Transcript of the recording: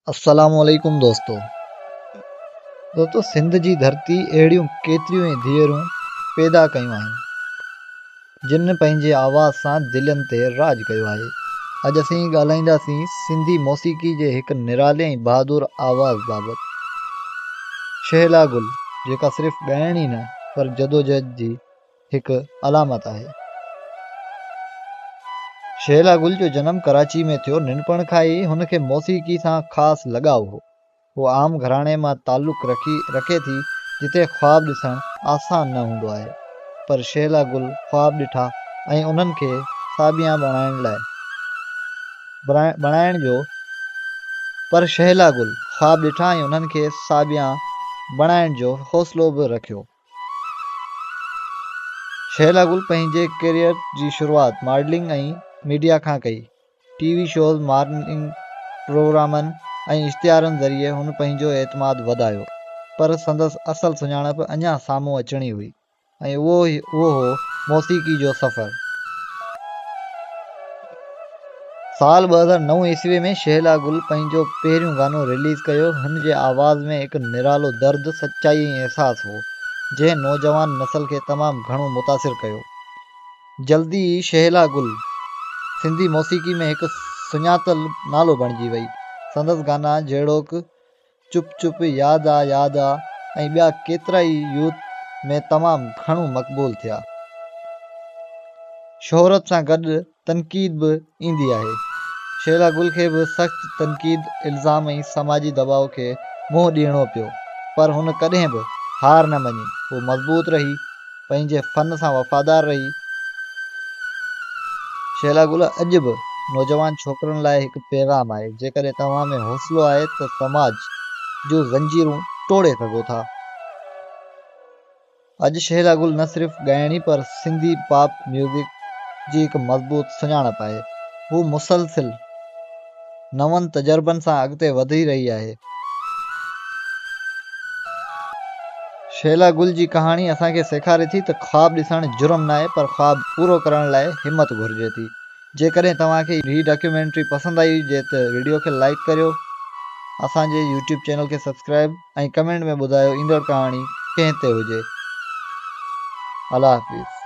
السلام عليڪم دوستو دوستو سنڌ جي ڌرتي اهڙيون ڪيتريون ئي ڌيئرون پيدا ڪيون آهن جن پنهنجي آواز سان دلين تي راڄ ڪيو آهي اڄ اسين ڳالهائينداسين سنڌي موسيقي جي هڪ نرالي ۽ بهادر آواز بابت شهلا گل جيڪا صرف ڳائڻي نه پر جدوجهد جي هڪ علامت آهي. شهلا گل جو جنم ڪراچي ۾ ٿيو. ننڍپڻ کان ئي هن کي موسيقي سان خاص لڳاء هو. هوء عام گهراڻي مان تعلق رکي ٿي جتي خواب ڏسڻ آسان نه هوندو آهي. پر شهلا گل خواب ڏٺا ۽ انهن کي ساڀيان بڻائڻ لاء بڻائڻ جو پر شهلا گل خواب ڏٺا ۽ انهن کي ساڀيان بڻائڻ جو حوصلو به رکيو. شهلا گل پنهنجي ڪيريئر جي شروعات ماڊلنگ ۽ ميڊيا کان ڪئي. ٽي وي شوز، مارننگ پروگرامن ۽ اشتهارن ذريعي هن پنهنجو اعتماد وڌايو، پر سندس اصل سڃاڻپ اڃا سامهون اچڻي هئي ۽ اهو هو موسيقي جو سفر. سال 2009 عيسوي ۾ شهلا گل پنهنجو پهريون گانو رليز ڪيو. هن جي آواز ۾ هڪ نرالو درد، سچائي ۽ احساس هو، جنهن نوجوان نسل کي تمام گهڻو متاثر ڪيو. جلدي ئي شهلا گل سنڌي موسيقي ۾ هڪ سڃاتل نالو بڻجي وئي. سندس گانا جهڙوڪ چپ چپ، ياد آ ياد آ ۽ ٻيا ڪيترائي يوٿ ۾ تمام گهڻو مقبول ٿيا. شهرت سان گڏ تنقيد به ايندي آهي. شيلا گل کي به سخت تنقيد، الزام ۽ سماجي دٻاء کي منهن ڏيڻو پيو، پر هن ڪڏهن به هار نه مڃي. هوء مضبوط رهي، پنهنجي فن سان وفادار رهي. شيلا گل اڄ به نوجوان ڇوڪرن لاء هڪ پيغام آهي، جيڪڏهن توهان ۾ حوصلو آهي ته سماج جون زنجيرون ٽوڙي سگهو ٿا. اڄ شيلا گل نه صرف ڳائڻي پر سنڌي پاپ ميوزڪ جي هڪ مضبوط سڃاڻپ آهي. هو مسلسل نون تجربن سان اڳتي وڌي رهي آهي. شيلا گل جي ڪهاڻي اسان کي سيکاري ٿي ته خواب ڏسڻ جرم ناهي پر خواب پورو ڪرڻ لاء همت گهرجي ٿي. جيڪڏهن توهان کي هي ڊاڪيومينٽري پسند آئي هجي ته وڊيو کي لائيڪ ڪريو، اسان جي يوٽيوب چينل کي سبسڪرائيب ۽ ڪمينٽ ۾ ٻڌايو ايندڙ ڪهاڻي ڪنهن تي هجي. الله حافظ.